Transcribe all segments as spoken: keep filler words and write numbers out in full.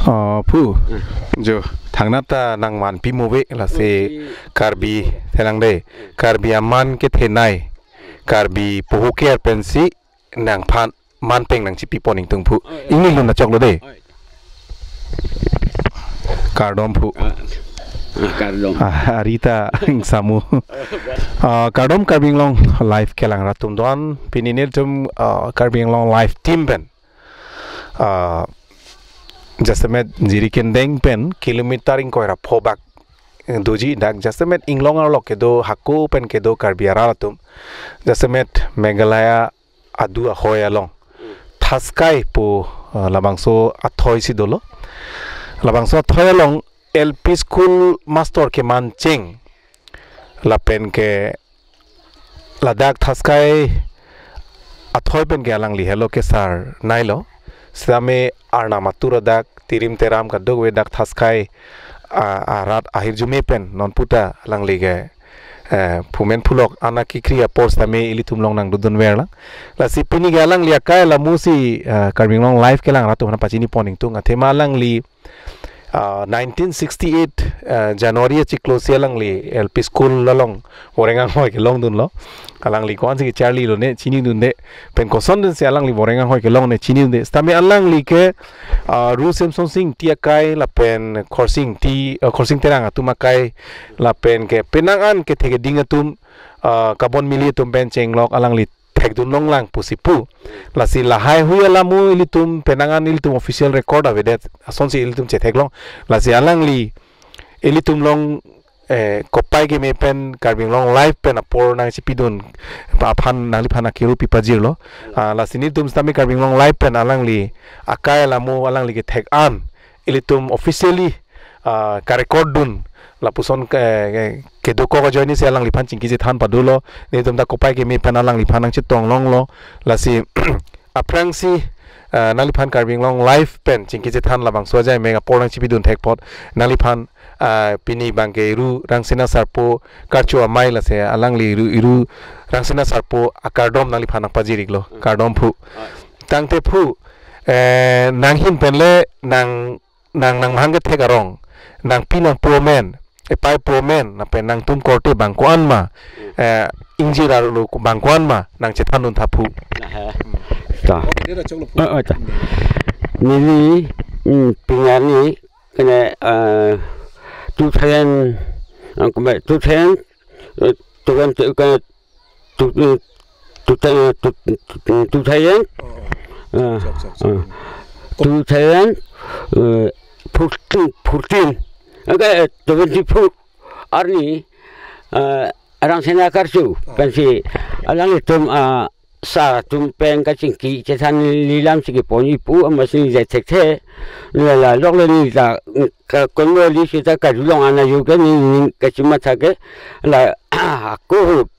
Oh, phu. Jo, thangnat ta nang man pi move lasi Karbi thelang de. Karbi aman kethenei. Karbi poho ke pensi nangphan man peng nangchipi pon ingtung phu. Oi, oi. Ingni lun achok lo de. Oi. Kardom phu. Ah, ah, kardom. Ah, arita ingsamu. Ah, kardom Karbi Anglong Live kelang rat atum doan. Pini nelitum, ah, Karbi Anglong Live team pen. Ah, jasemet Jirikindeng pen kilometer ingkoi ra pho bak, eh, doji dak jasemet inglong arlo kedo hako pen kedo Karbi arat atum. Jasemet Meghalaya adu ahoi along. Thaskai pu, uh, labangso athoi si dolo. Labangso athoi along L P school master keman cheng. Lapen ke ladak Thaskai athoi pen ke alangli helo kesar neilo. Sitame arnam atur adak tirim teram kadokave dak Thaskai, ah, arat ahirjume pen non puta alangli ke, eh, phumen phulok ana kekri apor sitame ilitum along nangdodun ver lang. Lasi pini ke alangli akai lamu si, eh, Karbi Anglong Live kelang rat atum aphan pachini pon ingtung athema alangli, ah, nineteen sixty-eight, eh, January achiklo si alangli L P school along voreng anghoi kelongdunlo. Alangli ko-an si kecharli lone chinidunde. Pen kosondun si alangli voreng anghoi kelong ne chinidunde. Sitame alangli ke, ah, Ru Semsonsing Ingti akai lapen Khorsing Ingti, ah, Khorsing Terang atum akai lapen ke penang an kethe keding atum, ah, kabon mili atum pen chenglok alangli thekdun longlang pusi pu. Lasi lahai hui alamu ilitum penang an ilitum official record avedet asonsi ilitum chetheklong. Lasi alangli ilitum along, eh, kopai keme pen Karbi Anglong Live pen apor nangchipidun aphan nangliphan akiru pipajirlo. Ah, lasi nelitum sitame Karbi Anglong Live pen alangli akai alamu alangli kethek an ilitum officially, ah, karecord dun lapuson ke, ke, kedokok ajoine si alangliphan chingki chethan padulo. Nelitum ta kopai keme pen alangliphan nangchetong longlo. Lasi aphrangsi, ah, nangliphan Karbi Anglong Live pen chingki chethan labangso ajai mek apor nangchipidun thekpot. Nangliphan, ah, pini bangke Ru Rangsina Sarpo karcho amei lasi alangli Ru, Ru Rangsina Sarpo akardom nangliphan nangpajir-iklo. Kardom phu. Tangte phu, eh, nanghin pen le nang nang nangmahang kethek arong, nangpi nangpo amen, epai po amen, lapen nangtum korte bang ko-an ma, eh, ingjir arlo bang ko-an ma, nangchethan un tha phu. Aha. Ta. Oh, dia dah cakap phu. Oh, oh, ta. Neli, hmm, pingan ni, kena, eh, two thousand, eh, kembe-, two thousand, eh, two thousand, eh, two, eh, two, two, two, two thousand, Oh, oh. Eh, Siap, siap, siap. Eh, two thousand, eh, fourteen, fourteen. Angke, eh, twenty-four arni, eh, Rangsina karcho, Oh. pensi alanglitum, ah, sar atum pen kachingki chethan neli lam si kepon-i pu amatsi neli thekthe. Neli la lok le neli ta, mm, ka konmo li sita karjulong ana yo ke neli, neli kachimatha ke la ako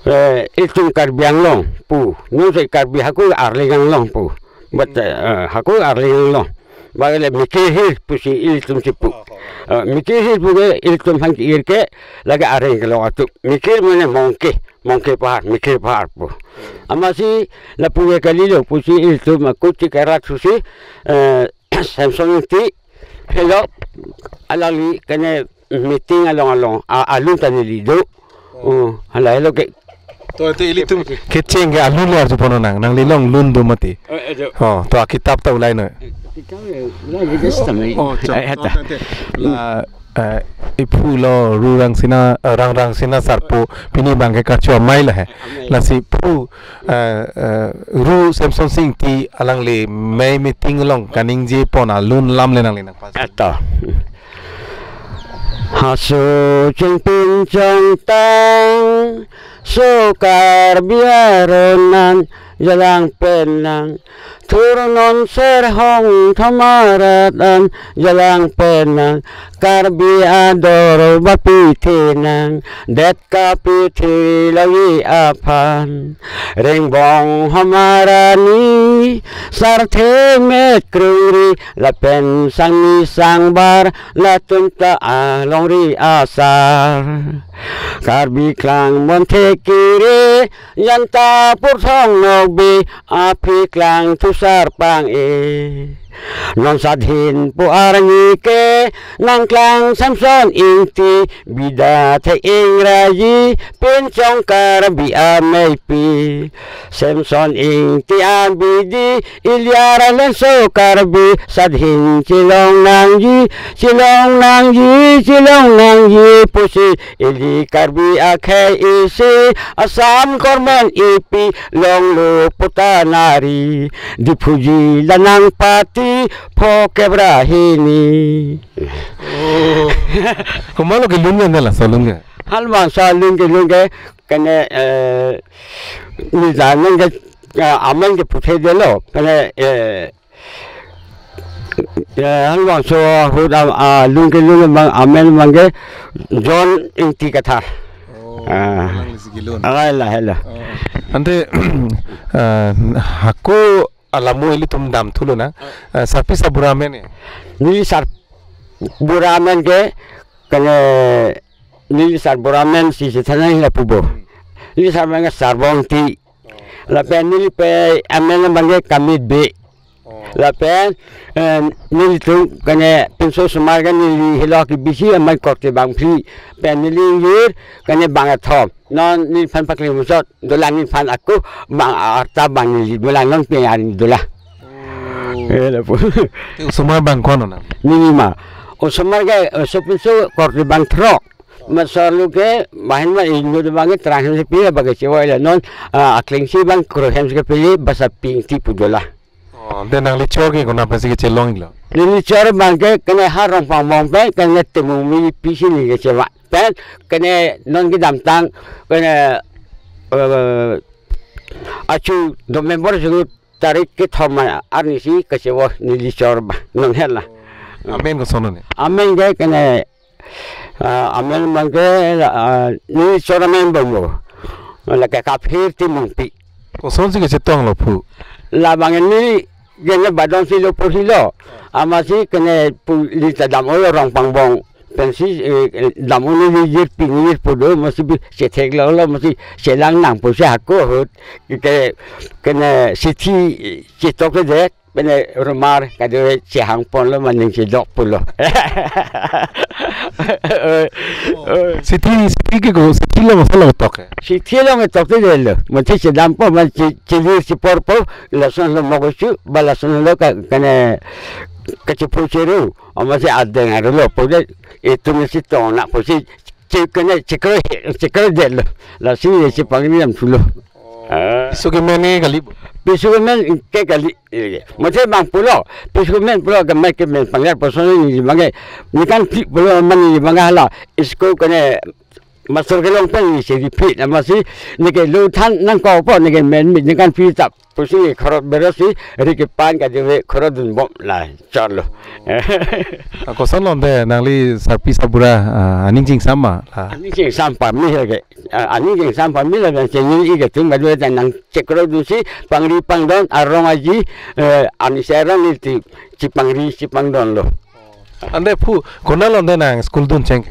Eh, itum Karbi Anglong pu, non se Karbi hako Arleng Anglong pu. But, eh, hako Arleng Anglong. Ba le Mikir Hill pusi ilitum si pu. Eh, Mikir Hill pu ke ilitum aphan ke-ir ke lake areng kelong atum. Mikir mane Mongke, Mongke Pahar, Mikir Pahar pu. Amatsi lapu ke kalilo pusi ilitum akuti kerat susi, eh, Semson Ingti, helo, alangli kene meeting along along, a, alun ta neli do. Oh, hala helo ke. To, ate ilitum kecheng ke alun le arjuponlonang, nangli along lun do mati. Eh, eh, jo. Oh, to akitap ta ulai noi. Kita le, la ge gas ta mai. Oh, chok. Eh, heta. To, ate, la, eh, iphu lo Ru Rangsina, eh, Rang Rangsina Sarpo, pini abang ke kacho amei lahei. Amei. Lasi phu, eh, eh, Ru Semson Sing Ingti alangli mei meeting along kaningjepon alun alam le nangli nangpas. Ato. Haso chingpin chongtang, so Karbi aron an, jalang penang. Thur non ser hong thamarat an, jalang penang. Karbi ador bapithenang, det kapithe lagi aphan. Ringbong hamarani, sarthe met krungri, lapen sangni sangbar, latum ta alongri asar. Karbi klang monthe kiri, janta purthong nokbe, aphi klang thusar pang-e. Non sadhin pu arni ke, nangklang Semson Ingti, bida the ingraji, pinchong Karbi ameipi. Semson Ingti abidi, iliar lenso Karbi, sadhin chilong nangji, chilong nangji, chilong nangji, pusi ili Karbi akhei isi, Assam government ipi, longlo puta nari, Diphuji lanang pati, pho kebra hini. Oh. Komatlo kelun ke ne laso alun ke? Halabangso alun kelun ke, kene, eh, neli ta amen ke, eh, amen ke puthedetlo, kene, eh, eh, halabangso ahut am-, alun kelun abang amen abang ke John Ingti Kathar. Oh, ah. Alangli si kelun. Ah, lahelo. Oh. Ante, eh, hako alamo ilitum damthulo na. Ah. Eh, sarpi sarbura amen e? Neli sarbura amen ke, kene, neli sarbura amen si si thanai lapu bo. Hmm. Neli sarbura amen ke Sarbong Ingti. Oh. Lapen neli pei amen abang ke Kamit Bey. Oh. Lapen, eh, nelitum kene pinso osomar ke neli helo ke bisi amei korte bangphli. Pen neli ingjir kene bangkethom. Non neliphan paklemsot dolang, neliphan ako bang arta bang neli dolang, non pen arni dolang. Oh. Eh, lapu. Te osomar abang ko-an lo nang? Neli ma. Osomar ke, eh, so pinso korte bangthrok. Masarlo ke, bahin ma inut abang ke terang hem si pi abang ke chewa ila non, ah, akleng si abang kro hem si kepili, Basaping Ingti pu dolang. Oh, de nangli chor ke konat pensi kechelong iklo? Neli chor abang ke kene ha Rongpangbong pen, kene Timung Mili pisi neli kechewa. Pen, kene non kedamtang, kene, eh, achu November sungu tarik kethom arni si kachewa neli chor abang, non hela. Amen koson lo ne? Amen ke kene, ah, amen abang ke, ah, neli chor amen abang bo. Lake Kaphir Timungpi. Kosonsi kachetonglo phu? Labang neli kene Badon si lo porhilo. Amatsi kene pu neli ta dam-olo Rongpangbong. Pensi, eh, dam-o neli jirpi neli jirpo do, amatsi bi chetheklonglo, amatsi chelang nang pusi hako ahut. Ke, kene chithi, eh, chetokdedet. Pene rumar kado chehangponlo, maning chedok pulo. Oi, oi. Chithi, chithi ke ko, chithi along, chithi along tok ke? Chithi along toktedetlo. Mati chedampo, mati che-, chelir cheporpo, lason lo mogosu, ba lason lo ka, kene kachepu cheru, amatsi adeng arulo, pode, itum si tong na, pusi che-, kene chekro, chekrodetlo. Lasi chepangri damthulo. Ah. Piso kemen ke kali bo? Piso kemen ke kali. Eh, mate bang pulo. Piso kemen pulo ke mai kemen pangjar person ni bang ke. Ningkan phli pulo man ni bang ke hala. School kene master kelong pen ni si di phli. Amatsi neke lo than nangkokpo, neke men mi ningkan phli tap. Pusi khorot berosi ri kepan kadive khorot dunbom la chorlo. Ah, kosonlo de nangli sarpi sarbura, ah, aning chingsam ma la? Aning chingsam pame ke. Ah, aning chingsam pame la, dan chengin i ketum kadive dan nangchekro dunsi pangri pangdon arong aji, eh, ani serang niti chepangri chepangdonlo. Ante phu, konat lo ante nang school duncheng?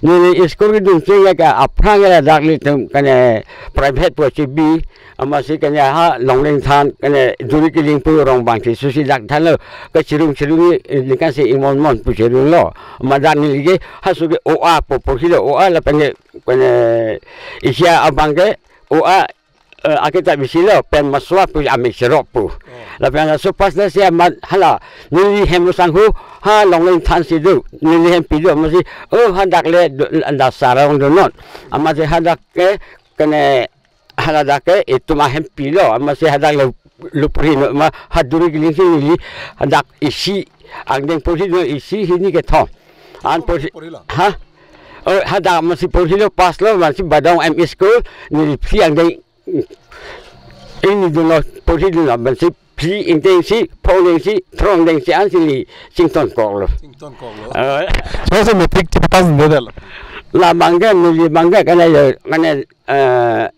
Neli school keduncheng ke aphrang ke ladak nelitum kene private pu chibi, amatsi kene ha Longlengthan kene Duri Kiling pu rong bang si susi dak thanlo, kachirung chirung ni, eh, ningkan si ingmon mon pu chirunglo. Amat dak neli ke halaso ke O A pu porhilo, O A lapen ke kene isi abang ke O A, eh, akitap isi lo, pen maswa pu amik serok pu. Oh. Lapen laso pass le si amat hala neli hem sanghu ha Longlengthan si do, neli hempi do, amatsi, oh, hadak le do, anda sarong do non. Amatsi hadak ke kene haladak ke itum ahempi lo, amatsi hadak lo, lo porhi non, amat ha Duri Kiling si neli hadak isi angdeng porhi non, isi hini kethom. An porhi, porhilo? Ha? Oh, hadak amatsi porhilo, pass lo, amatsi Badong M E School, neli phli angdeng, ini dunlo, porhi dunlo, amatsi phli ingdeng si, phongo ingdeng si, throk ingdeng si ansi neli chington koklo. Chington koklo. Eh. So, so matric chipass dunde lo? La abang ke, neli abang ke kene yo, kene, eh,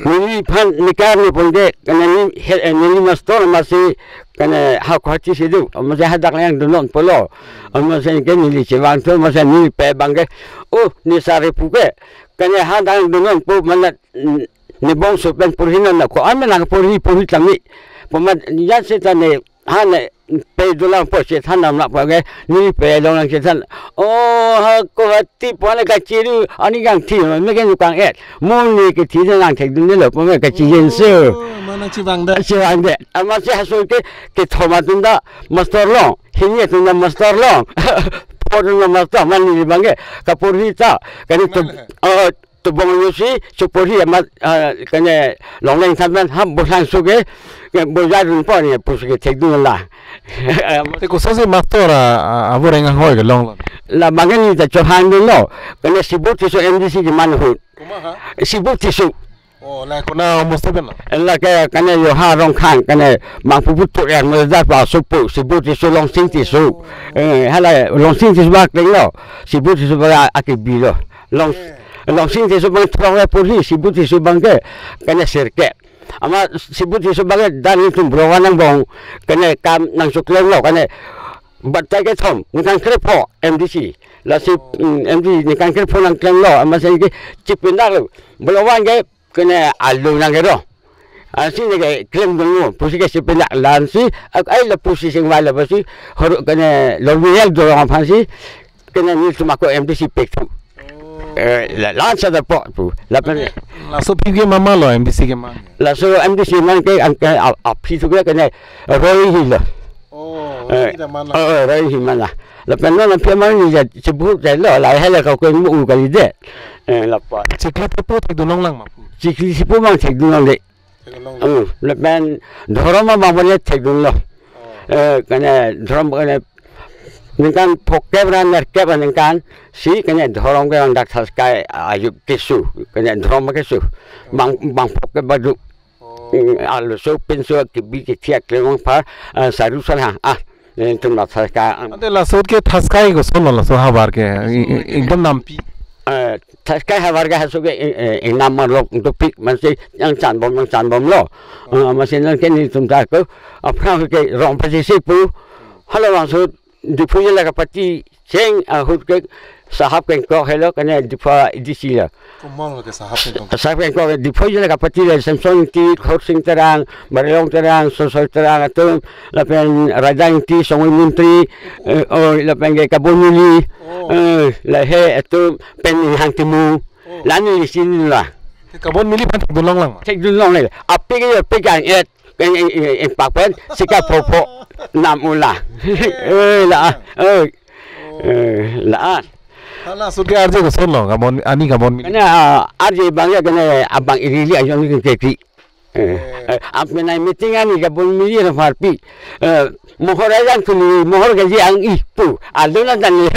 neliphan nikar ni pon ke, kene neli he-, eh, neli master amatsi kene ha Guwahati si do, amatsi hadak lang dun non pulo. Amatsi ke neli chevangthu, amatsi neli pei abang ke, oh, ne sir pu ke, kene hadak dun non pu mane, mm, ne bongso pen porhi non na ko, ame nang porhi, porhi tangni. Pu amat jan seta ne, ha ne pei dolang pu chethan nam lap ke, ne pei dolang chethan. Oh, ha Guwahati pu ne kachiru, ani kangthi, me ke nukang et. Mo ne kethi ne nang thekdunde lo, pu me kachijen se. Oh, mane chevangdet. Chevangdet. Amatsi halaso ke, kethom atum ta master long, hini atum ta master long. Pho atum ta master, mane neli abang ke kaporhi ta, kene to, mane, oh, tobong yo si, si porhi amat, ah, kene Longlengthan pen ha Bosangsong ke, ke bojar dun po ne pusi ke thekdun la. Te kosonsi master a, a, aboreng ahoi kelong lo? La abang ke neli ta chohang dunlo, kene Sibu Tisso M D C keman ahut. Komat ha? Sibu Tisso. Oh, la konat amosto pen lo? La ke kene yo ha Rongkhang, kene Mangpuphu Tulian Merdar pa supu, Sibu Tisso, Longsing Tisso. Eh, hala Longsing Tisso abang kleng lo. Sibu Tisso abang a, akebi lo. Long, eh, Longsing Tisso abang throk le porhi, Sibu Tisso abang ke kene sirkep. Amat Sibu Tisso abang ke dak nelitum block one angbong kene kam nangchoklem lo, kene batai kethom, ningkan krepho M D C. Lasi, mm, M D C ningkan krepho nangklem lo, amatsi ke chipindak lo. Block one ke kene alo nang kedo. Ansi ne ke klem dun lo, pusi ke chipindak, la ansi, ak-, ai la pusi singvai la pusi, hor kene Longmihel Dorong aphan si, kene nelitum ako M D C pek thu. Oh. Eh, la, la-an sa dapo pu. Lapen, laso aphi keman ma lo, M D C keman? Laso M D C keman ke, an ke, a, aphi thu ke kene Roy Hill lo. Oh, eh, Roy Hill keman lo. Oh, oh, Roy Hill keman la. Lapen non aphi keman ni ja, chibuk ja lo, la hela ka ko mu u kalidet. Eh, lapu. Chikli tepo thekdun longlang ma pu? Chikli tepo abang thekdun longle. Theklong. Hmm, lapen dhorom abang pon le thekdun lo. Oh. Eh, kene dhorom kene ningkan phongokep ra nerkep aningkan si kene dhorom ke dak Thaskai ayup keso, kene dhorom keso. Bang, bang phongokep badu. Oh. Hmm, arloso pinso kebi kethiak klemang apar, eh, saru salha. Ah, nelitum la Thaskai. Ante laso ahut ke Thaskai koson lo, laso ahavar ke? I, i, ekdom nampi. Eh, Thaskai ahavar ke halaso ke, eh, eh, ingnam arlo dopik, amatsi nangchanbom, nangchanbom lo. Eh, amatsi non ke nelitum ta ko, aphrang ke rong pachisi pu, halabangso Diphu jila kapachecheng ahut ke sahab kengkok helo, kene Diphu A D C lo. Komat lo ke sahab kengkok? Sahab kengkok Diphu jila kapachecheng le Semson Ingti, Khorsing Terang, Barilong Terang, Sosoi Terang atum, lapen Raja Ingti, Songoi Montri, eh, oh, lapen ke Kabon Mili, oh, eh, lahei atum pen Inghang Timung. Oh. La neli isi lo. Kabon Mili aphan thekdun longlang ma? Thekdun longle. Aphi ke aphi ke ang-et, ke eng, eng, eng, pak pen, sika pho pho nam ula. Eh, la, eh, eh, la. Hala ahut ke arje koson lo, Kabon, ani Kabon Mili? Kene, ah, arje abang ya, kene abang ili ili ajon ke kekri. Eh, eh, apni nai meeting ani Kabon Mili ra pharpi. Eh, mohor ajang tuli, mohor kaji ang-i pu. Alun atan ni.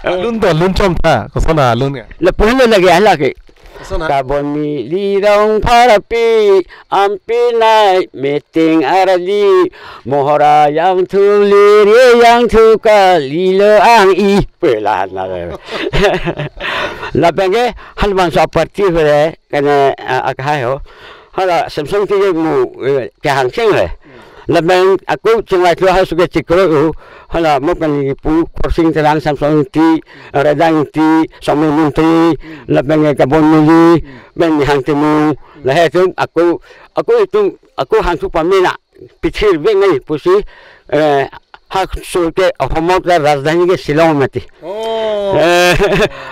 Alun to, alun chom tha. Koson alun ke? Lapu henlo lake, hala ke. Koson ha? Kabon Mili rong pharpi, apni nai meeting ardi, mohor ajang tuli, ri ajang thu kalilo ang-i. Pu la na. Lapen ke halabangso aparty hure, kene, a, akahai ho. Hala Semson Ingti ke mu, eh, kehang cheng he. Lapen ako chingvai thlo ha suke chikro u. Hala mo kan pu Khorsing Terang, Samson Ingti, Redang Ingti, Somen Mantri, lapen Kabon Mili, pen Nihang Timung. Lahai atum ako, ako itum, ako hangsu pamena. Pithir vek nai pusi, eh, ha suke ahomot la rajdhani ke Shillong mati. Oh. Eh,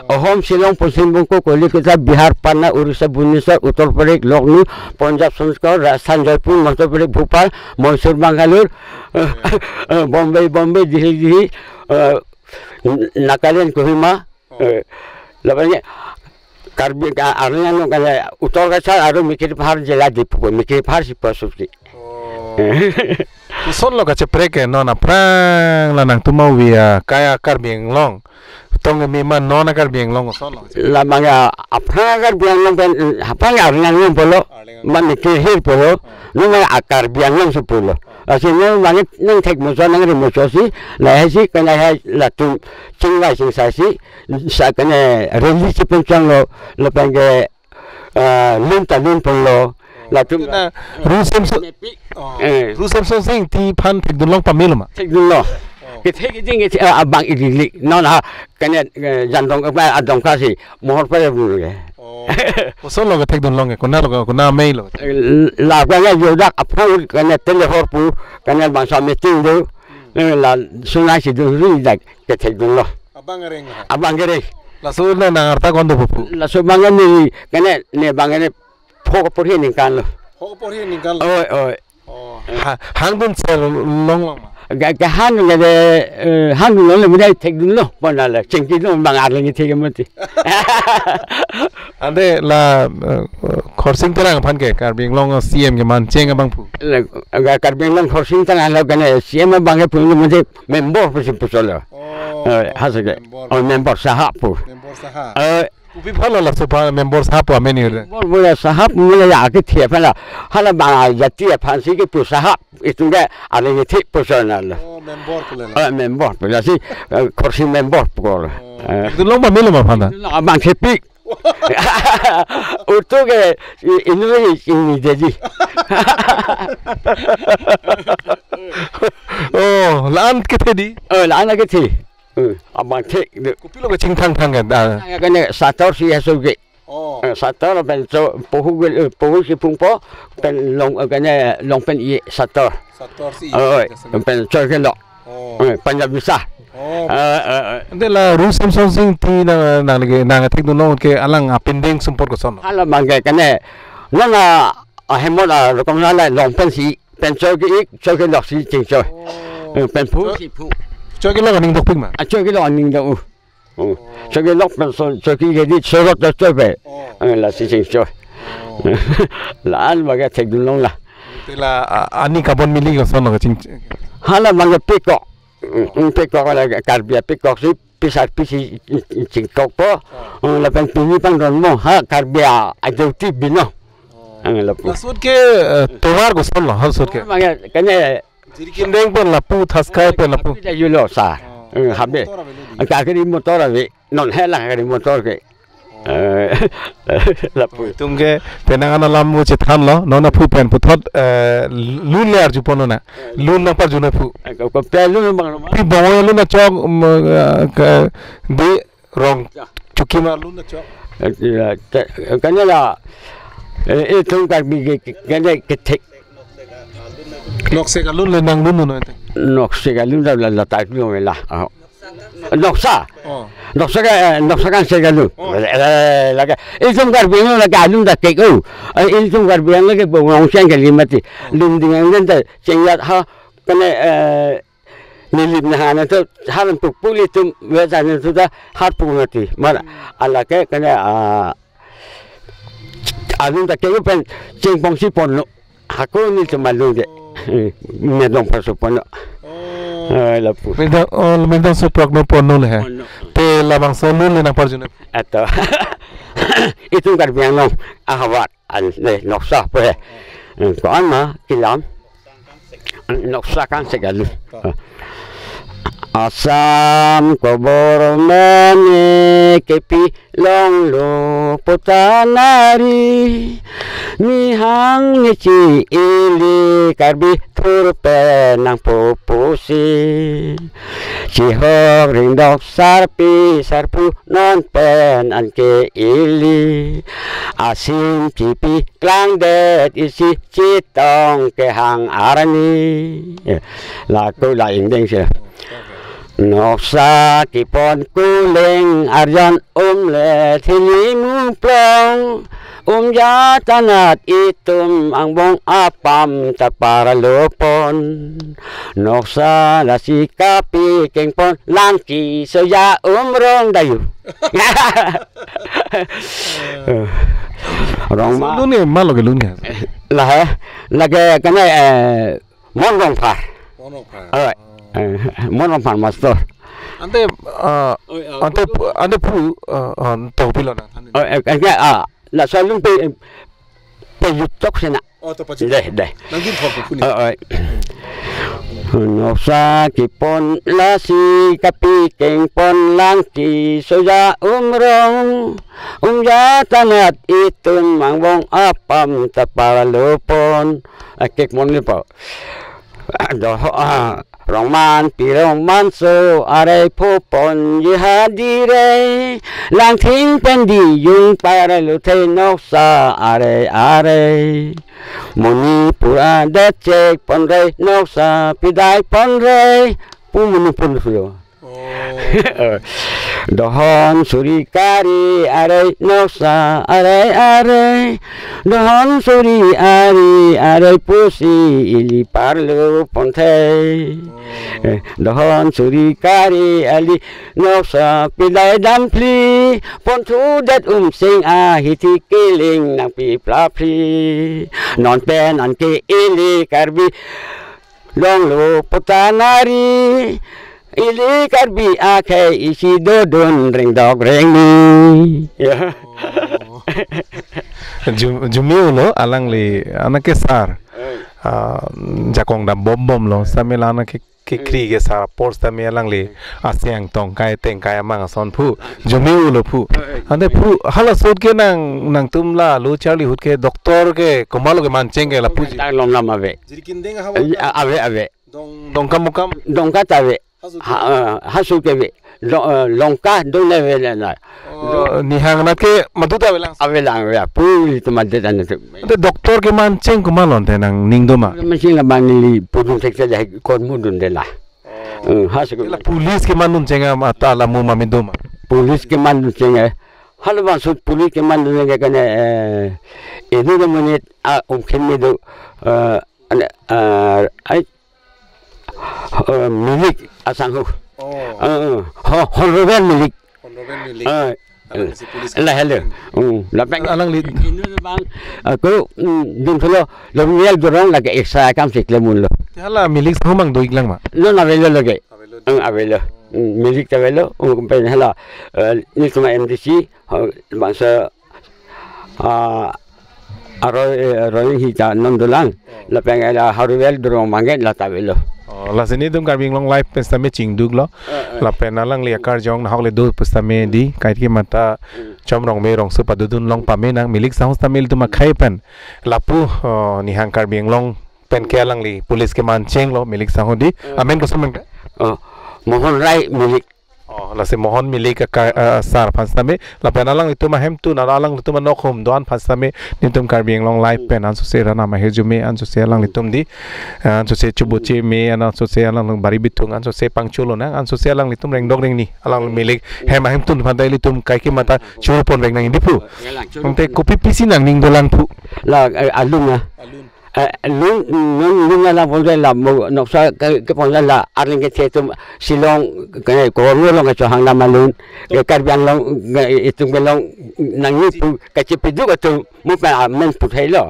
Ahom, Shillong, Poschim Bongko, Kolkata, Bihar, Patna, Orissa, Bhubaneswar, Uttar Pradesh, Lucknow, Punjab, Chandigarh, Rajasthan, Jaipur, Madhya Pradesh, Bhopal, Mysore, Bangalore, eh, eh, Bombay, Bombay, Delhi, Delhi, eh, Nagaland, Kohima, eh, lapen Karbi, ka, arni ano kaya Uttar Kachar, aro Mikir Pahar jila Diphu, Mikir Pahar si pasuk si. Oh. Kosonlo kacheprek ke non aphrang la nangtum avi akai Karbi Anglong. Tong mi ma non Karbi Anglong kosonlo kacheprek. La manga aphrang Karbi Anglong pen, aphrang Arleng Anglong pulo, Arleng Anglong. Mane kehir pulo, Oh. non manga Karbi Anglong si pulo. Oh. Lasi non mane nangthek muchot nangri muchot si, lahai si, kena hai latum chingvai chingsai si, sa kena rally si pen changlo, lapen ke ah, lun ta lun ponlo. Latum Kena Ru Semson, Mepi. Oh. Eh. Ru Semsonsing Ingti aphan thekdunlong pamelo ma? Thekdunlo. Oh. Kethek kejing ke, ah, abang idilik. Non ha kena, eh, jandong apa adong kasi mohor pa ya bulu ke. Oh. Kosonlo kethekdunlong ke, konatlo, kona meilo. Eh, la kena jodak aphrang kena telehor pu, kena bangso meeting do. Hmm. Eh, la sunai si do ri dak. Kethekdunlo. Abang areng ha? Abang areng. Laso na nang arta kondo pupu. Laso abang ne kena ne abang ne phok porhi ningkan lo. Phok porhi ningkan lo? Oi, oi. Oh. Ha, hangdun sel longlong ma? Ga, ga hang ga de, eh, hangdunlo le mudai thekdunlo. Pona le chengkilo abang arleng thek mati. Ante la, eh, Khorsing Terang aphan ke Karbi Anglong C M keman cheng abang pu. La, ga Karbi Anglong Khorsing Terang lo kena C M abang ke pu mati member pusi puchotlo. Oh, Eh, hasa ke. member. Oh, member sahab pu. Member sahab. Eh, Kopi aphanlo laso aphan member sahab pu amen ni. Member pu la sahab mula ya ke thia aphan la. Hala bang jati aphan si ke pu sahab. Itum ke arleng thek puchot na lo. Oh, member pu le la. Eh, member pu lasi, eh, Khorsing member pu lo. Oh. Eh. Thekdunlong pamelo ma aphan ta? Abang thepik. Utu ke i-, inu i-, ini jadi. Oh, la-an kethe di? Eh, la-an kethe. Eh, abang thek de. Kopilo kachingthangthang ke da? Kena sator si aso ke. Oh. Eh, sator pen cho pohu ke, eh, pohu si phungpo pen long, eh, kena long pen i sator. Sator si. Oh, pen choi ke lo. Oh. Eh, Punjabi sa. Oh. Eh, eh, eh. Ante la Ru Semsonsing Ingti nang, nang lagi, nang thekdunlong ke alang apindeng sumpot koson. Hala abang ke kena, nang a, ahemot a rokom la la long pen si, pen choi ke ik, choi ke lok si chingchoi. Oh. Eh, pen phu Choi, si phu. Choi ke lok aning dokpik ma? Ah, choi ke lok aning dok u. Oh. Choi ke lok pen so, choi ke di choi lok choi pe. Oh. Eh, lasi chingchoi. Oh. La-an abang ke thekdunlong la. Te la, a, ani Kabon Mili kosonlo kaching. Hala abang ke pekok. Mm, pekok la Karbi apekok si pisar pisi chingkokpo. Oh. Mm, lapen pini pangdon mo ha Karbi a, ajo ti bino. Oh. Ang lapu. Laso ahut ke, eh, tovar kosonlo, ha laso ahut ke? Abang ke kena Jirikindeng pen lapu, Thaskai pen lapu. Tapi dah yulo sa. Oh. Eh, habe. Motor ave lo di? Ka gari motor ave. Non he la gari motor ke. Eh, lapu. Itum ke penang an alam mo chethanlo, non aphu pen puthot, eh, lun le arju pon nang. Lun nangparju nang phu. Eh, ko, ko pe lun abang lo ma? Pi bongo lun achok, um, eh, ke, di Rong Ya. Chuki ma lun achok. Eh, ya, te, kena la, eh, itum Karbi ke, ke, kena kethek. Noksek alun le nang lun no ente. Noksek alun la, la, la, tak lun la. Ah. Noksa. Oh. Noksa ka, eh, noksa kangsek alun. Oh. Eh, lake, itum Karbi Anglong lake alun ta kek o. Eh, itum Karbi Anglong ke bongong siang kali mati. Oh. Lun ding ang den ta, chengyat ha, kena, eh, Nilip na hana to haran pukpuk itum wetan to ta harpuk mati. Mar Hmm. alake kena, ah, alun ta keng pen chingpong si ponlo. Hako nelitum alun ke. Hmm. Medong pasu ponlo. Oh. Eh, lapu. Medong, oh, medong suprok no ponlo le he. Ponlo. Te labangso lun le nangparju nang. Ato. Itum Karbi Anglong ahavar. An, ne, noksa pu he. Hmm, ko-an ma, kelam. Noksa kangsek alun. Assam government ne kepilonglo puta nari. Nihang ne chi ili Karbi pur pen nangpo pusi. Chihok ringdok sarpi sarpo non pen anke ili. Asim chipi klangdet isi chetong kehang arni. Eh, laku la ingdeng si. Noksa kepon kuleng arjan umle thili muplong. Umja tanat itum angbong apam taparlo pon. Noksa lasi kapikeng pon lang keso ja umrong dayu. Rong ma. Lun ke ma lo ke lun ke? Lahai, lake kane, eh, Mon Rongphar. Mon Rongphar. Alright. Eh, Mon Rongphar master. Ante, ah, Oi, ah, ante, pu- pu- ante pu, ah, ah, to pilo na. Oh, eh, eh, ah, laso alun pe, eh, pejuttok sena. Oh, to pajut. Deh, deh. Nang gin thok pu ni. Oh, oh. Noksa kepon lasi kapikeng pon lang keso ja umrong. Umja tanat itum angbong apam taparlo pon. Akek mon ni po. Doho, ah, rongman pirongmanso arai phu pon jihadi rei. Langthing pen dijung parlo the noksa arai arai. Monipur adet chek pon rei noksa pidai pon rei. Pu Monipur lo. Oh. Dohon suri kari arai noksa arai arai. Dohon suri ari arai pusi ili parlo pon the. Oh. Eh, dohon suri kari ali noksa pidai damphli. Ponthudet umsing ahithi kiling nangpi plapli. Non pen anke ili Karbi longlo putanari. Ili Karbi akhei isi dodun ringdok ringni. Ya. Oh. Jum- Jumi ulo alangli anake sar. Eh. Ah, jakong dam bom bom lo. Samela anake kekri ke sar apor sitame alangli aseng tongkai tengkai amang ason phu. Jumi ulo phu. Ante phu hala sot ke nang nangtum la lo charli hut ke doctor ke komatlo kemancheng ke lapuji. Tang lom lam ave. Jiri kindeng hawa. Eh, ave, ave. Dong dong kam kam. Dongka ta ave. Hasu ke. Ha, eh, hasu ke ave. Lo- eh, longka dong ne ave le na. Oh, nihang nat ke madu ta avelang. Avelang ave. Puli tu madu ta ne tu. Ante doctor kemancheng komatlo ante nangning doma. Mancheng la bang neli pudun thek saja kon mudun de la. Oh. Eh, hasu ke. La police keman duncheng am ata la mu mami doma. Police keman duncheng eh. Hala bang sut police keman duncheng ke kane, eh, inu de menit a umkhin me do, eh, ane, eh, ai, eh, milik asangho. Oh. Eh, eh. Ho- Honorable milik. Honorable milik. Eh, alang si police la hello. Hmm, lapen alangli inu bang, aku, hmm, dun thelo, lo mial dorong lake eksa kam sik lemun lo. Hala milik sangho mang do-ik lang ma? Lo na avelo lake. Avelo. Hmm, avelo. Hmm, milik ta avelo. Hmm, kumpen hala, eh, ni cuma M D C, ha, bangso, ah, aroi, eh, aroi hita non dolang. Lapen hala Haruvel dorong mangget la ta avelo. Oh, lasi nelitum Karbi Anglong Live pen sitame chingduk lo. Eh, eh. Lapen alangli akarjong nahok le do pu sitame di, kaike mata Hmm. Chom Rongme Rongso padodun long pame nang milik sangho sitame ilitum akhei pen. Lapu, oh, nihang Karbi Anglong pen ke alangli police kemancheng lo milik sangho di. Hmm. Amen koson mang ke? Oh, Mohon Rai milik. Oh, lasi Mohon milik aka, eh, sar aphan sitame. Lapen alanglitum ahemtun, alanglitum anokhum do-an aphan sitame. Nelitum Karbi Anglong Live pen ansose ra nam ahirjume ansose alanglitum di. Eh, ansose chubuchi me, ansose alang bari bithung, ansose pangchulo nang, ansose alanglitum rengdok rengni, alang milik hem ahemtun aphan ta ilitum kaike mata churu pon reng nang di phu. Ante kopi pisi nangning dolang phu. La, eh, alun ah. Alun. Eh, lun, lun, lun la bol la mo noksa ke, kepon la la arling kethe atum Shillong ke korno along kechohang la malun ke Karbi Anglong ke itum kelong nangni pu kachepiduk atum mo pa amen pu thai lo.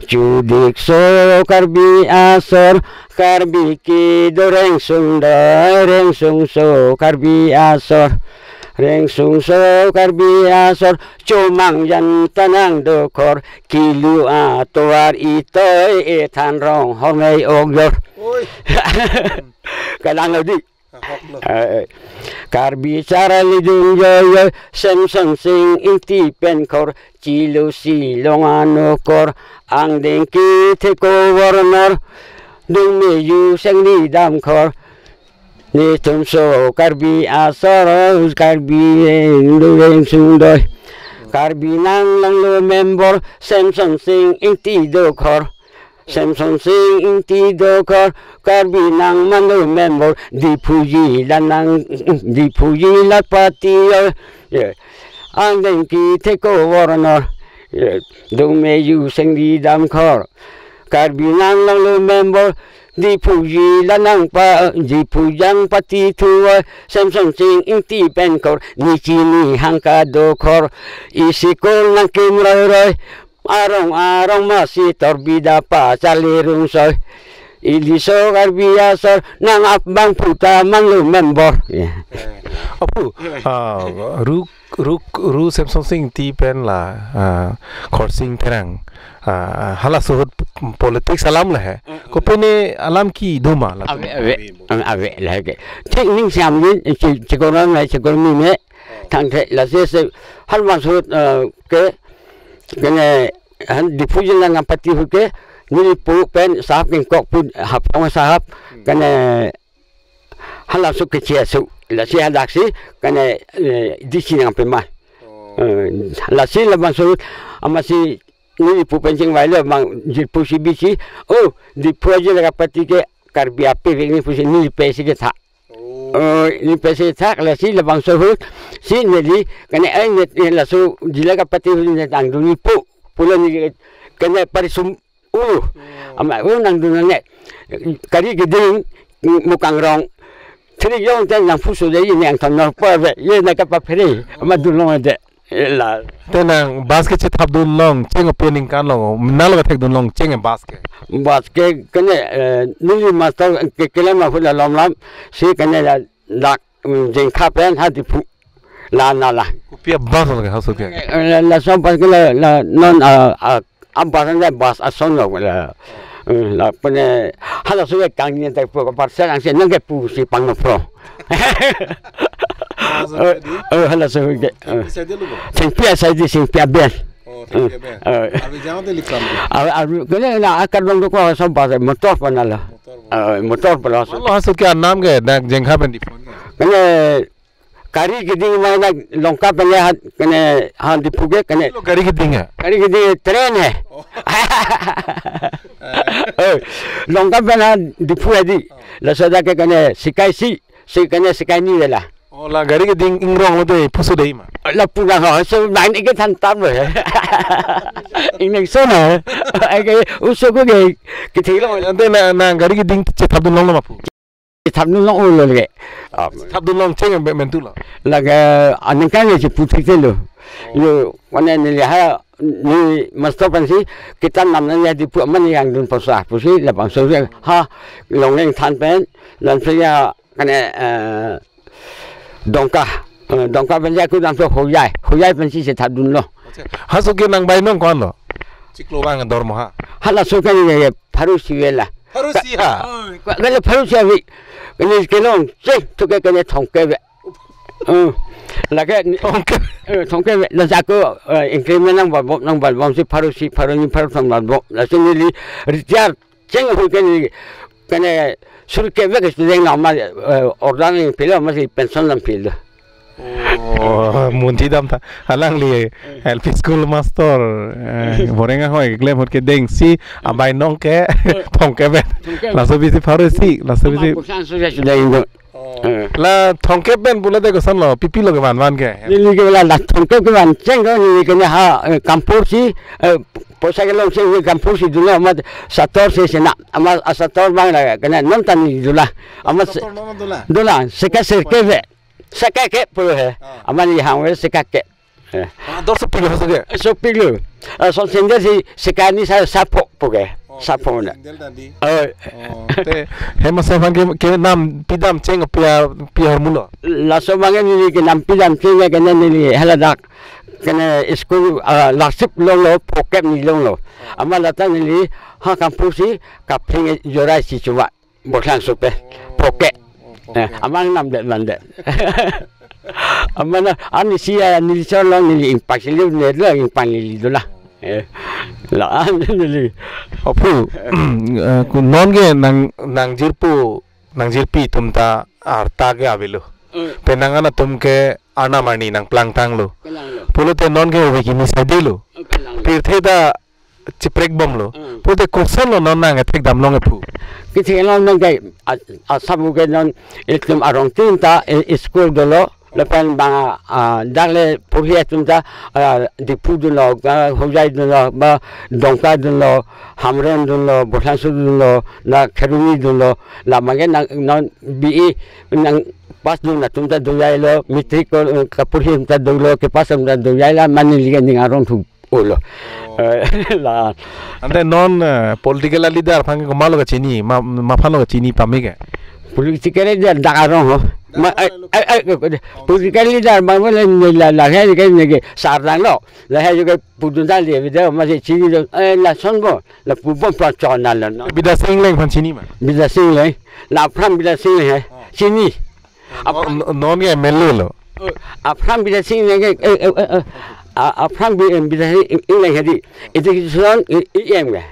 Chudikso Karbi asor, Karbi kedo rengsung doi, rengsungso Karbi asor, rengsungso Karbi asor, chomang jan tanang dokhor, kilu atovar itoi ethan rong hormei okjor. Oi. Kalang lo di. Ahok lo. Eh, eh. Karbi charli dun joi joi, Semson Sing Ingti pen khor, chilo silong anokor, angdeng kethe kovornor, Dongmeju Sengri Damkhor. Netum so Karbi asor, Karbi Reng Dureng Sungdoi. Karbi Nanglanglo member, Semson Sing Ingti Dokhor. Semson Sing Ingti Dokhor, Karbi Nangmanlo member, Diphuji Lanang, Diphuji Lakpati, eh, Angdeng Kitheko Voronor, eh, Dongmeju Sengri Damkhor. Karbi Nanglanglo member, Diphuji Lanang pa, Diphujang Pati Thuwa, Semson Sing Ingti Penkhor, Nichini Hangka Dokhor, Isikul Nangkim Roi Roi, Arong Arong Masi Torbida Pa Charli Rungsoi, Iliso Karbi asor, Nang Apbang Phuta Manlo member. Ya. Apu, ah, ru, ru, ru Semson Sing Ingti pen la, ah, Khorsing Terang. Ah, hala suhut politics alam le he. Kopine alam kedo ma la. Ave, ave, ave, ave le he ke. Thik ning siam yin, chi, chikor me, chikor mi me. Thangthe lasi se halabangso, eh, ke, kene, han Diphuji Lanang Pati hu ke, neli pu pen sahap kengkok pu Haflong sahap, kene, halaso ke chia su, lasi hadaksi, kene, eh, D C nangpema. Eh, lasi labangso, amatsi neli pu pen chingvailo, mang jirpo si bisi, oh, Diphu Jila Kapati ke Karbi ape vek ni pusi neli pesi ke tha. Oh, neli pesi thak lasi labangso ahut si neli kene ai net, eh, laso Jila Kapati ahut net angdun ni pu, pulo neli kene parisum u. Ama u nangdun ne. Kari keding, Mukangrong. Thiri jong ten nang pusu dei ne angthon nor pa ve. Ye na kapaphere. Ama dunlong de. Eh, la. Te nang bus ke chethapdun long, cheng ape ningkan long, nalo kethekdun long, cheng bus ke. Bus ke, kene, eh, neli master ke, kelem ahut la lom lam, si kene la, la, mm, Jengkha pen ha Diphu. La na la. Kopi a bus lo ke, haso ke? Eh, la, laso bus ke la, la, non, ah, ah, a bus anta bus ason lo la. Eh, la pene, halaso ke kangni te pu, parcel angse nang ke pusi pangno pro. Halaso ke di? Eh, eh, halaso ke. Eh. Thengpi asai di lo bo? Thengpi asai di, thengpi aben. Oh, thengpi aben. Eh. Arve jang te likam di? Arve, arve, kene na akar dong doko so bus motor pa na la. Motor pa. Eh, motor pa la so. Malo haso ke anam ke, dak Jengkha pen Diphu ke? Kene Kari keding ma na Longka pen le ha, kene ha Diphu ke kene. Lo Kari keding ha? Kari keding train he. Oh. Oh, Longka pen ha Diphu he di. Oh. Laso dak ke kene sekai isi, si kene sekai hini de la. Oh, la Kari keding ingrong lo te pusu dei ma? La pulang ho, so nang ike than tam lo he. Ingning so na. Ai ke uso ko ke kithilo. Ante na, na Kari keding chethapdun long lo ma pu? Thapdun long ulo lake. Ah. Thapdun long cheng be mentu lo. Lake aningkan ye si puthik te lo. Oh. Yo, mane neli ha, neli master pensi, kita nam nang ya Diphu mane angdun posa, pusi labangso ya, ha, Longleng than pen, langsung ya, kene, eh, Dongka, eh, Dongka pen ya ku langsung Hojai, Hojai pensi chethapdun lo. Acha. Haso ke nang bainong ko-an lo? Chiklo bang dormoha. Halaso ke ni ye, pharo isi ve la. Pharo isi ha? Oh, ko-, kene pharo isi ave. Kene kelong, si, thu ke kene thomkep ve. Oh, lake ni, thomkep. Eh, thomkep ve. La jako, eh, increment nangval bom, nangval bom si pharo isi, pharo hini, pharo thom val bom. Lasi neli retire cheng ahut ke neli, kene suri kep ve ke student na ma, eh, order ni pilo ma si pension lam pilo. Oh, munthi dam tha. Alangli L P school master, eh, boreng ahoi keklem ahut kedeng si abainong ke thomkep pen. Thomkep. Laso bisi pharo isi, laso bisi. Ama kosan so ya sudah indo. Oh. Eh. La thomkep pen pulote koson lo, pipi lo kevan van ke? Neli ke la, la thomkep kevan cheng ko neli kene ha, eh, kampur si, eh, poisa kelong si, eh, kampur si dun lo, ama sator si sena, ama, ah, sator bang la kene non ta neli dun la. Ama se-, sator non dun la? Dun la, sekai serkep ve. Sekai kep pulo he. Ah. Ama neli hang ve sekai kep. Eh. Ah, dor sopik lo haso ke? Sopik lo. Eh, son sandal si sekai hini sa, sapho pu ke. Oh, sapho na. Sandal tadi. Oh. Oh, te, he master aphan ke, kenam pidam cheng pi a, pi ahormu lo? Laso abang ke neli kenam pidam cheng ke kene neli haladak. Kene school, ah, larsip longlo, phokep ni longlo. Ama lata neli ha kampur si, kapling jorai si chuva. Bokhlang supe, phokep. Eh, amang nam det man det. Amang na, ani si ya, neli cholong, neli ingpang si liu, ne lo ingpang neli dun la. Eh, la-an neli. Aphu, eh, ku non ke nang, nangjirpo, nangjirpi atum ta arta ke avelo. Eh. Penang an atum ke arnam arni nangplangtanglo. Planglo. Pulote non ke ove kimi saidelo. Eh, planglo. Pirthe ta chiprekbomlo. Hmm. Pulote kosonlo non nang ethek damlong aphu? Kithek long non ke a-, asap ke non itum arongtin ta i-, school dolo. Lapen bang, ah, dak le porhi atum ta, ah, Diphu dunlo, ah, Hojai dunlo, ba Dongka dunlo, Hamren dunlo, Bothangsong dunlo, na Kheroni dunlo, la abang ke nang non B E nang pass dun atum ta dojailo, matric ko, eh, kaporhi atum ta dolo, kepass atum ta dojailo, mane neli ke ning arong thu ulo. Oh. Eh, la. Ante non, eh, political leader aphan ke komatlo kachini, ma, maphanlo kachini pame ke? Political leader dak arong ho. Ma, ai, ai, ai, ai, political leader ma, ma, la, la, la, la, he, ke, ne, ke, sar danglo. La, he, ke, pudun dali, video, ma, si, chini, do, eh, lason bo, lapu bom, pra, chon, na, la, no. Bidya Sing Engleng aphan chini ma? Bidya Sing Engleng. La, aphrang Bidya Sing Engleng, he. Oh. Chini. Non, non ke M L A lo. Aphrang Bidya Sing Engleng ke, eh, eh, eh, eh. A-, aphrang Bi-, eh, Bidya Sing Engleng hadi. Education E M ke.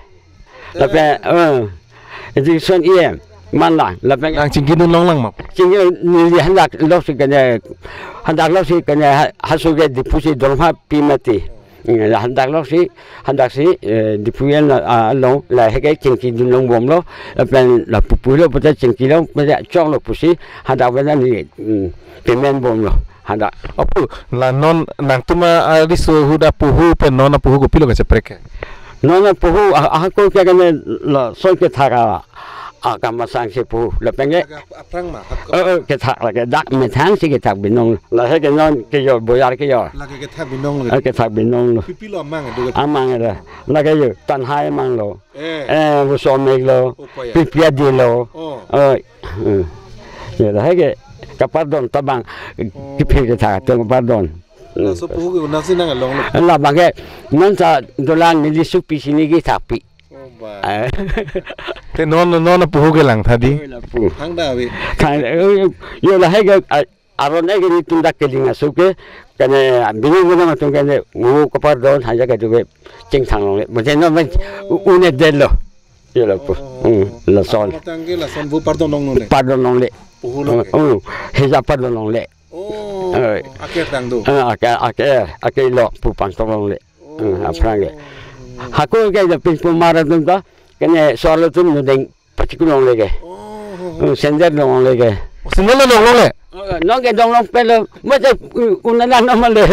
Lapen, eh, education E M. Manlang, lapen nang chingki dun longlang ma? Chingki neli handak loksi kene, handak loksi kene ha-, hasu ke Diphu si dorma pi mati. Eh, la handak loksi, handak si, eh, Diphu en, ah, along, la heke chingki dun longbomlo, lapen lapu pulo, pute chingki long, pute choklo pusi, handak bena ni, mm, payment bomlo, handak. Aphu, la non nangtum a, ariso ahut apuhu pen non apuhu kopilo kacheprek ke? Non apuhu, ah, ah, ko kya kene lason kethak a, ah, kamasang si puhu, lapen ke. Lake ap-, aphrang ma, ap-, eh, eh, kethak lake, dak methang si kethak binong, la heke non kejor, boyar kejor. Lake kethak binong lo. Eh, kethak binong lo. Pipilo amang do? Amang do. Lake yo, Tanhai amang lo. Eh. Eh, Voso Amek lo. Opa ya. Pipi Adi lo. Oh. Eh, eh. Ya, la heke kapardon ta bang, oh, kiphir kethak atum kapardon. Laso puhu ke unasi nang along lo. La abang ke, non ta dolang neli supi sini kethakpi. Oh, ba. Eh. Te non, non apuhu ke lang tha di. Oi, lapu. Thangta ave. Thang, eh, yo la heke, ah, aron ke netum dak keling aso ke, kene, bini guna atum kene, ngu kapardon, hanya ke tu ke, chingthang longle. Mate non men, u-, une del lo. Yo lapu. Oh. Hmm, lason. Matang ke lason vo pardon longle. Pardon longle. Puhu lo ke. Hmm, hija pardon longle. Oh, oi. Aker tang do. Eh, aker, aker, aker lo pu pangtong longle. Oh. Eh, aphrang ke. Hako ke da pin pu mara dun ta, kene solo tun no deng pachiku longle ke. Oh. Eh, sender longle ke. Oh, sender lo longle? Eh, non ke dong long pelo, mate, uh, unana no male.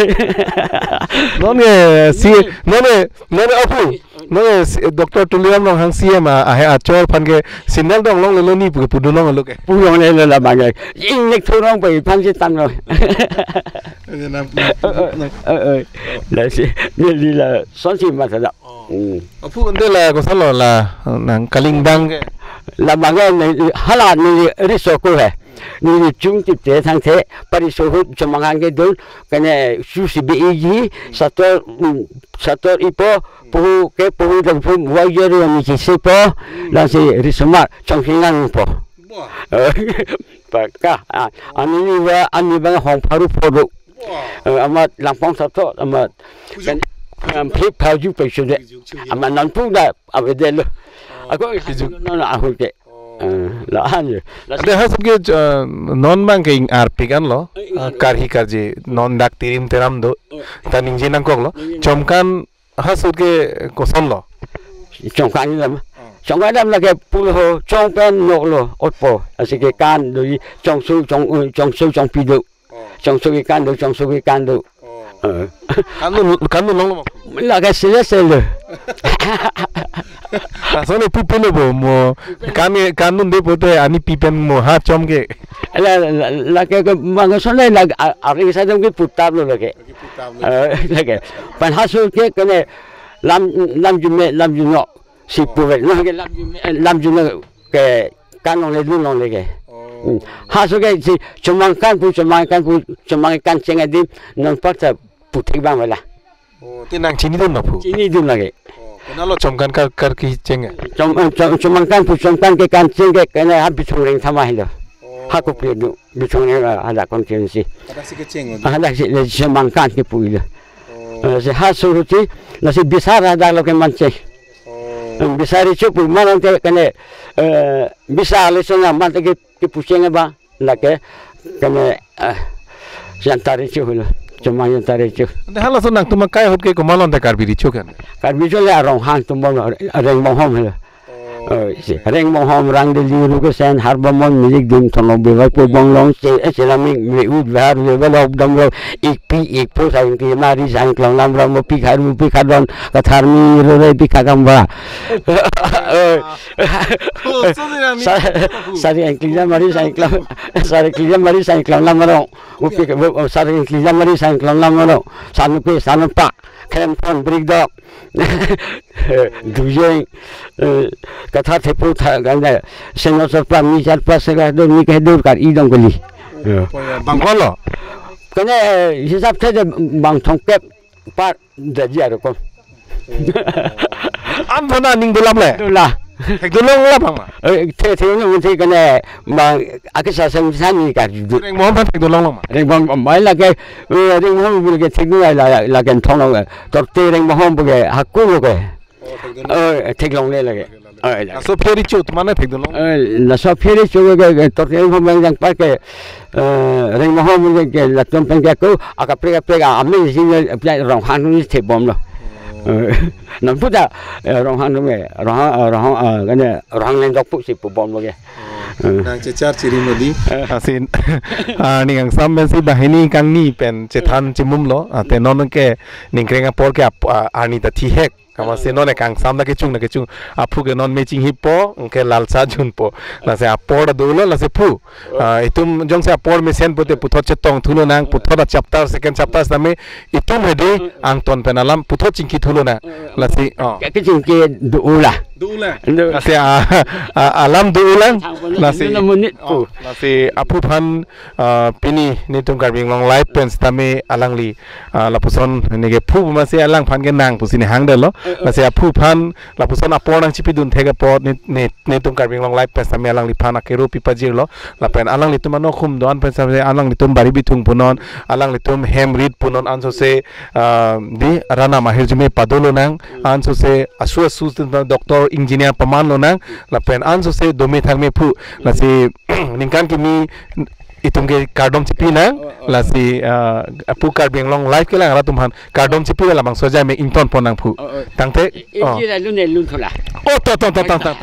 Non ke si, non ke, non ke aphu. No, eh, si, Doctor Tuliram Ronghang C M a, ahe achor aphan ke sandal dong longlelo ni pu, pudun longlo ke. Pu longlelo la abang ke. Ingnek thurong pai aphan si tanglo. Aja na, na, na. Eh, eh, eh. Lasi, neli lasonsi matha da. Oh. Hmm. Aphu ante la kosonlo la nang kalingdang ke? La abang ke neli, hala neli riso ko he. Neli chungtipte thangthe, pariso ahut chomang hang kedun, kene su si be-iji, sator, mm, sator ipo, puhu ke puhu dam pu, wa jero ni si sepo, lasi risomar, chongsi nangpo. Wah. Paka, ah, ani ni wa, ani bang hong pharu phodo. Wah. Eh, amat langpong sator, amat, kujuk, kan, um, phip phaju pe sude. Kujuk, kujuk. Amat nangpung da, avedelo. Oh. Ako, kujuk, non ahut ke. Oh. Eh, la-an yo. La ante ha asap ke, eh, non abang ke ing-arpik anlo, eh, ing-arpik, eh, karhi karje, non dak tirim teram do, eh, ta ningje nangkoklo. Ningje nangkok. Chomkan ha asap ke kosonlo? Chomkan dam. Oh. Chomkan dam lake pulo ho, chong pen noklo, otpo. Lasi kekan do, chongsu, chong, eh, chongsu, chongpi do. Oh. Chongsu kekan do, chongsu kekan do. Oh. Eh. Kan dun, kan dun longlo ma? Lake sele sele. Lason ne pu pelo bo mo. Kan, kan dunde pote ani pi pen mo ha chom ke. La, la, la, lake ke bang ason le la, a, a, ring sa dam ke putap lo lake. Lake putap lo. Eh, lake. Pen ha asap ke kene lam, lam jume, lam juno. Si puve, non ke lam jume, eh, lam juno ke kan longle dun longle ke. Oh. Hmm. Ha asap ke si chomang kan pu, chomang kan pu, chomang kan cheng adim, non pak ta puthek bang vela. Oh, te nang chinidun ma phu? Chinidun lake. Oh, konatlo chomkan kar, kar kecheng e? Chom, eh, chom, chomang kan pu, chomkan kekan cheng ke, kene ha Bithung Rengthama helo. Oh. Ha Kuplidung, Bithung Reng, ah, hadak constituency. Hadak si kecheng lo. Hadak si, le, chomang kan kepu lo. Oh. Eh, si ha suruti, lasi bisar hadak lo ke manche. Oh. Bisar ichu pu manang te kene, eh, bisar le sona man te ke, ke pucheng ba, lake, kene, eh, yantar ichu helo, chomang yantar ichu. Ante halaso nangtum akai ahut ke komat along te Karbi richo kan? Karbi richo le arong han tumbom lo, reng monghom helo. Oh, si. Reng monghom rang de liru ke sen har bomon milik dim thono bevai po bong long se, eh, selamik me ut bahar me balok dam lo ikpi ikpo saing ki mari saing klong lam ram mo pi kharu pi khadon kathar mi ro re pi khakam ba. Oh, so de na mi. Sa-, sari ang kli mari saing klong, sari kli mari saing klong lam ro. Upi ke, oh, sari ang kli mari saing klong lam ro. Sanu pe, sanu pa. Krem phon brik dok. Dujeng, eh, katha thepu tha, ganda, seno sarpa, mi sarpa, sega dur, mi ke dur kar idong kali. Ya. Bang kolo? Kene, eh, hisap the de bang thongkep par daji aro kon. An thona ning dolam le? Dola. Thek dolong la bang ma? Eh, the, the, no, the, kene, bang, akisa sem sani kar. Reng monghom aphan thek dolong long ma? Reng monghom, mai lake, eh, reng monghom bul ke thek dolong la, la, la ken thong long, eh. Torte reng monghom bul ke, hakun lo ke. Oh, thek dolong. Oh, thek longle lake. Oh, lake. Laso phe richo atum mane thek dolong. Eh, laso phe richo ke, ke, torte reng monghom bang jang par ke, eh, reng monghom ke, ke, latum pen ke ko, akaprek, akaprek, a, amen sing, eh, pia rong han ni thek bom lo. Oh. Eh, nam puta, eh, rong han me, rong han, eh, rong han, eh, kene, rong han leng dok pu si pu bom lo ke. Oh. Eh. Nang chechar chiri modi. Asin, ah, ning angsam pen si banghini kangni pen chethan chimum lo. Ah, te non ke ning kreng apor ke ap-, ah, arni ta thihek. Kama si non ke angsam ta kechung ta kechung. Aphu ke non me chinghipo, ke lalsa junpo. Lasi apor ta dolo, lasi phu. Ah, itum jongsi apor mesen pote puthot chetong thu lonang, puthot a chapter, second chapter sitame itum hedi angton pen alam puthot chingki thu lonang. Lasi, oh. Ke, kechingki do-o la. Do-o la. Do. Lasi, ah, ah, alam do-o lang. Thang pon lasi, na monit oh, pu. Lasi aphu aphan, ah, pini netum Karbi Anglong Live pen sitame alangli, ah, lapuson neke phu masi alangphan ke nang pusi nehang detlo. Eh, eh. Lasi aphu aphan lapuson apor nangchipidun thek apot ne, ne, netum Karbi Anglong Live pen sitame alangliphan akero pipajirlo. Lapen alanglitum anokhum do-an pen sitame alanglitum bari bithung punon, alanglitum hem rit punon ansose, ah, di ranam ahirjume pado lonang, ansose asu asu tin doctor engineer paman lonang, lapen ansose dome thangme phu, lasi ningkan kimi itum ke kardom chipi nang, oh, oh, lasi, ah, aphu Karbi Anglong Live kelang rat atum aphan kardom chipi labangso ajai me ington pon nang phu. Oh, oh. Tangte, eh, eh, oh. Jira lun, eh, lun thola. Oh, to, to, to, to, to.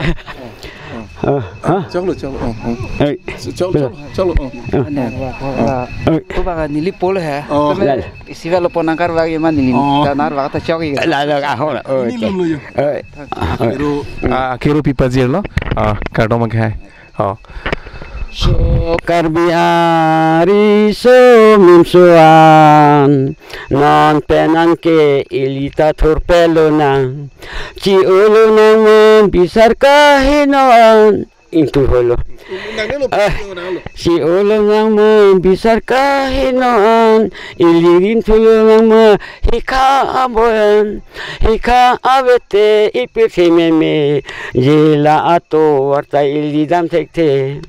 Ah, ha? Chalo, chalo. Oh, oh. Eh. Chalo, chalo, chalo. Oh. Ane, wa, wa, wa. Eh. Ko ba neli polo he. Oh. Kami isi velo pon nangkar ba ye man neli. Oh. Ta nar ba ta chok ye. La, la, ah, hola. Oh, neli okay. Lun lo yo. Eh. Ah, akero pipajirlo. Ah, kardom ke hai. Oh. So Karbi ari so mim so an, non pen an ke ili ta thurpe lonang. Chi-o lonang ma bisar kaheno an. Ingtu holo. Nang lo, ah, nang lo. Chi-o lonang ma bisar kaheno an. Ili rin thu lonang ma hikha aboyan. Hikha avete ipirthe meme, jela ato warta ili dam thekthe.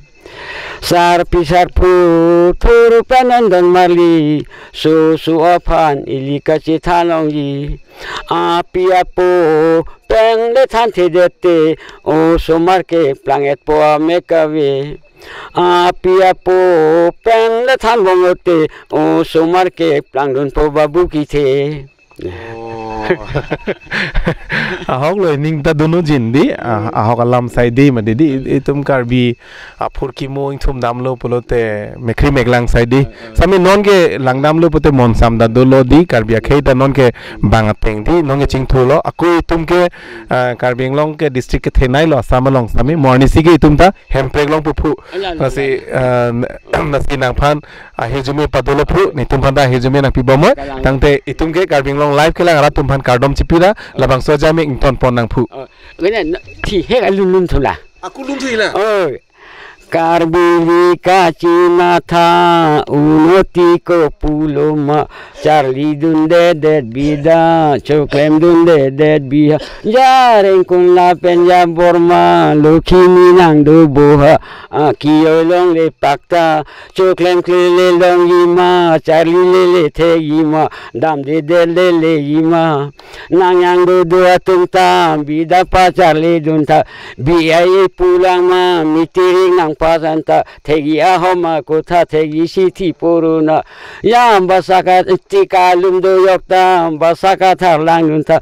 Sarpi sarpo thur pen non don marli, su su aphan ili kachethan longji. Api apo pen le thanthedet te, osomar keplang-etpo ame kave. Api apo pen le than bom lote, osomar keplangdunpo babu kithe. Oh. Ahok lo ning ta dunu jin di, ah, ahok alam sai di ma di di, itum Karbi aphurkimo ingthum damlo pulote mekhri meklang sai di. Sami non ke langdamlo pute monsam ta dolo di, Karbi akhei ta non ke bang ateng di, non ke chingthulo. Ako itum ke, ah, Karbi Anglong ke district kethenei lo Assam along sami, mo arnisi ke itum ta Hemprek long pu phu. Ala, ala, lasi, ala. Eh, lasi nangphan ahirjume padolo phu, netum aphan ta ahirjume nangpi bomoi. Kalang. Tangte itum ke Karbi Anglong Live kelang rat atum aphan kardom chipi ra, labangso ajai me ington pon nang phu. Oh, kene, no, thihek alun lun thula. Ako lun thula? Oh. Karbi ri kachimatha, unoti kopuloma, charlidundedet bida, choklemdundedet biha, jareng kun lapen jaborma, lokhini nangdo boha, akiyo longle pakta, choklemkle le longjima, charli lele thekjima, damdedet lele jima. Nangjangdo do atum ta, bida pacharlidun tha, bi ai pulangma, mitirik nangpasan tha, thekji ahom akotha, thekji sithi poruna. Ya, basa katika lumdo jokta, basa katharlangdun tha,